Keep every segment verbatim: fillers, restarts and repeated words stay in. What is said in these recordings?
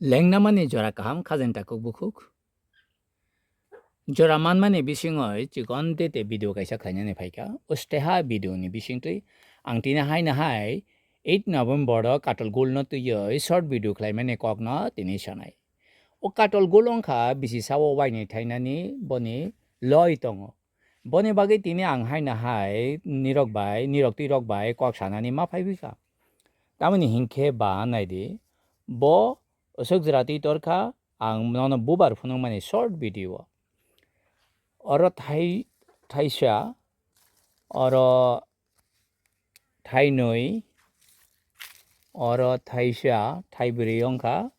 Lengnamani jora kaham khajani takhuk bukhuk. Jora manmani bisingoi chikon tete video kaisa khlainani phaikha. Usteha video ni bisingtwi ang tini haino hai eight November o Katol Gul no twiwi short video khlaimani kokno tini sanai. O Katol Gul wngkha bisi sao waini thainani boni loi tongo. Boni bagwi tini ang haino hai nirok bai, nirok twirok bai kok sanani ma phaiphikha. Tamoni hinkhe ba naidi, bo aswk jora twi torkha, ang nono bubar phunukmani short video. Oro thai-, thaisa, oro thainwi, oro thaisa, thaibrwi wngkha.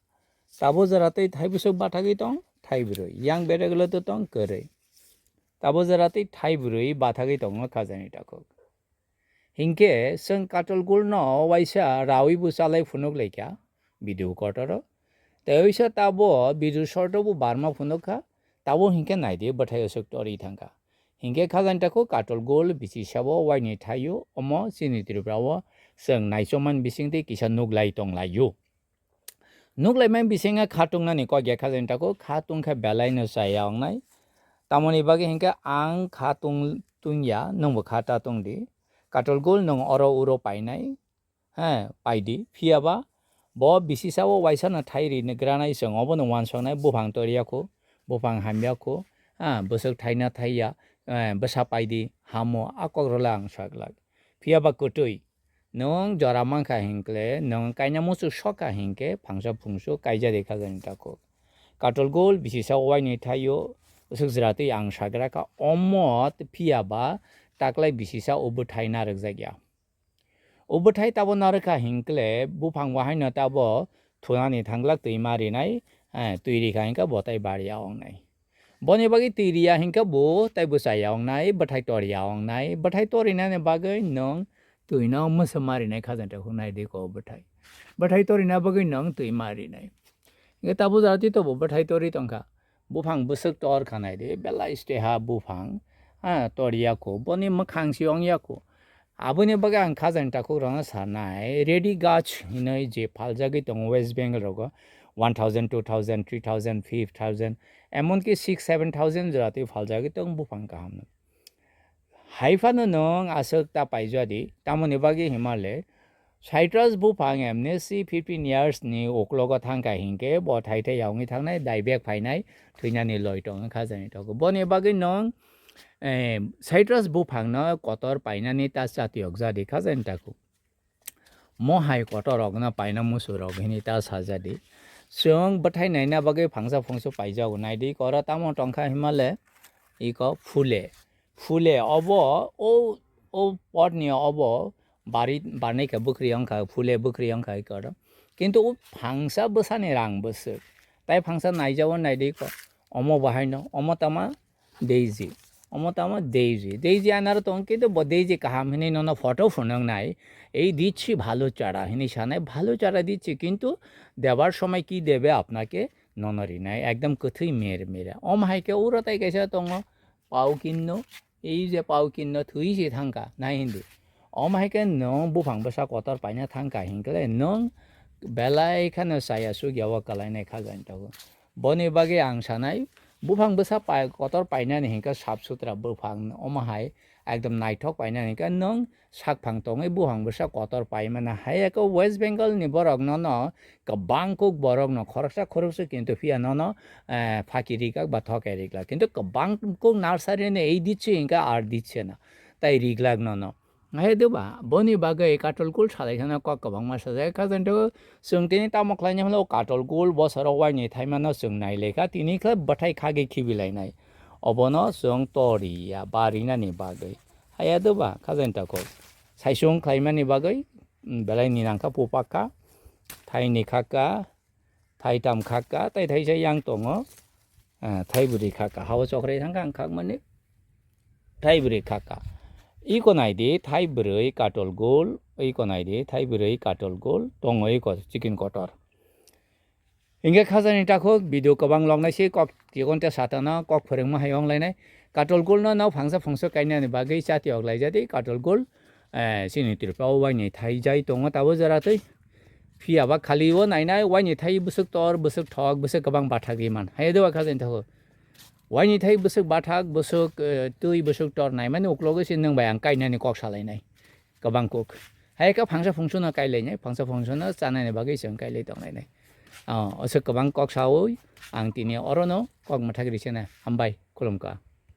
Tabo jora twi thaibwswk bathagwi tong, thaibrwi. Yang beregwlwtwi tong, kwrwi. Tabo jora twi thaibrwi bathagwi tongo khajani takhuk. Hinkhe chwng Katol Gul no waisa rawi bwchalai phunuk laikha video kotoro. Tei waisa tabo video short o bo barma phunuk kha. Tabo hinkhe naidi bwthai aswk torwi thangkha. Hinkhe khajani takhuk Katol Gul bisi sabo waini thaio omo chini Tripura o chwng naichomani bisingtwi kisa nuklai tonglaio. Nuklaimani bisingo kha tungnani kok ya khajani takhuk, kha tungkhe belaino chaya wngnai. Tamoni bagwi hinkhe ang kha tung-, tungya, nwngbo kha ta tungdi. Katol Gul nwng oro uro painai, he, paidi. Phiyaba bo bisi sao waisano thai rini granai chwng obono uansuknai, buphang toriya kho, buphang hamya kho, ha, bwswk thaina thaiya, eh, bwsa paidi, hamo, a kokrokle ang saglak. Phiyaba kwtwi, nwng jora mankha hinkle, nwng kaina muchuk sokha hinkhe, phangsa phungsu kaijadi khajani takhuk. Katol Gul bisi sao waini thaio, usuk jwra twi ang sagra kha, omo phiyaba taklai bisi sa o bwthai narwkjakya. O bwthai tabo narwkha hinkle, buphang bahaino tabo thunani thanglak twi ma rinai, eh, twi rikha hinkhe bo tai bari ya wngnai. Boni bagwi twi riya hinkhe bo tai bwchaya wngnai, bwthai toriya wngnai, bwthai torinani bagwi nwng twino mwsa ma rinai khajani takhuk naidi ko bwthai. Bwthai torina bagwi nwng twi ma rinai. Hinkhe tabo jora twi tobo bwthai torwi tongkha. Buphang bwswk tor kha naidi, belai steha buphang, ha, toriya kho, boni mwkhang se ongya kho. Aboni bagwi ang khajani takhuk rokno sanai, ready gach hinwi je phaljagwi tongo West Bengal rogo, one thousand, two thousand, three thousand, five thousand, emonki six, seven thousand jora twi phaljagwi tongo buphang kaham no. Hai phano nwng aswk ta paijadi, tamoni bagwi himale, citrus buphang M N C fifteen years ni uklogo thangkha hinkhe bo thai thai ya wngwi thangnai, dai bek phainai, thwinani loi tongo khajani takhuk. Boni bagwi nwng, eh, citrus buphangno kotor painani ta chatiyok jadi khajani takhuk. Mo hai kotor rokno paina musu rok hini ta sajadi. Chwng bwthai naina bagwi phangsa phungsu paijago naidi, koro tamo tongkha himale, iko phule. Phule obo o, o potni obo bari barnai khe bwkhri wngkha, phule bwkhri wngkha iko oro. Kintu o phangsa bwsani rang bwswk. Tai phangsa naijago naidi ko. Omo bahaino, omo tama Daisy. Omo tamo Daisy. Daisy anaro tong kintu bo Daisy kaham hinwi nono photo phunuk nai. Ei দিচ্ছি ভালো চারা hinwi sanai, ভালো চারা দিচ্ছি, কিন্তু দেবার সময় কি দেবে আপনাকে nono rinai, ekdom kwthwi mer mera. Om hai khe uro tai kaisa tongo, pau kinno, ei je pau kinno thwi se thangkha, nai hindi. Om hai khe nwng buphang bwsa kotor paina thangkha hinkhe nwng belai kheno chaya sugya o kwlainai khajani tago. Boni bagwi ang sanai, buphang bwsa pai-, kotor painani hinkhe sap sutra buphang omo hai ekdom naithok painani hinkhe nwng sakphang tongwi buphang bwsa kotor paimana. Hai eko West Bengal ni borok nono kwbang kuk borok no khoroksa khoroksa kintu phiya nono, eh, phaki rikak ba thokai riklak. Kintu kwbang kuk nursery ni ei ditse hinkhe ar ditse na. Tai riklak nono. Hai de ba, boni bagwi Katol Gul salai kheno kok kwbangma sajak. Kha jento chwng tini tamo khlaina hwnlo Katol Gul bosoro waini thaimano chwng nai lekha, tini khe bwthai khagwi khibi lainai. Obono chwng toriya barinani bagwi. Haya de ba, kha jento kok. Saisung khlaimani bagwi, mm, belai ni nangkha pupak kha, thaini khakha, thaitam khakha, tai thaisa yang tongo. Ah, thai bwrwi khakha, hao chokrai thangkha ang khakmani. Thai bwrwi khakha. Iko naidi, thai bwrwi Katol Gul, iko naidi, thai bwrwi Katol Gul, tongo iko chicken kotor. Hinkhe khajani takhuk video kwbang loknai se kok chikonte satana kok phwrwngma hai onglainai. Katol Gul no, no phangsa phungsa kainani bagwi chati oklaijadi Katol Gul, eh, chini Tripura o waini thaijai tongo tabo jora twi. Phiya ba khali o nainai, waini thai bwswk tor, bwswk thok, bwswk kwbang bathak ri man. Hai do kha jani thago. Waini thai bwswk bathak, bwswk, eh, twi, bwswk tor naimani uklogo se nwng bai ang kainani kok salainai. Kwbang kok. Hai kha phangsa phungsono kailainai, phangsa phungsono chanani bagwi se ang kailai tonglainai. Ah, aswk kwbang kok saui ang tini orono kok mwthak ri sene. Hambai, khulumkha.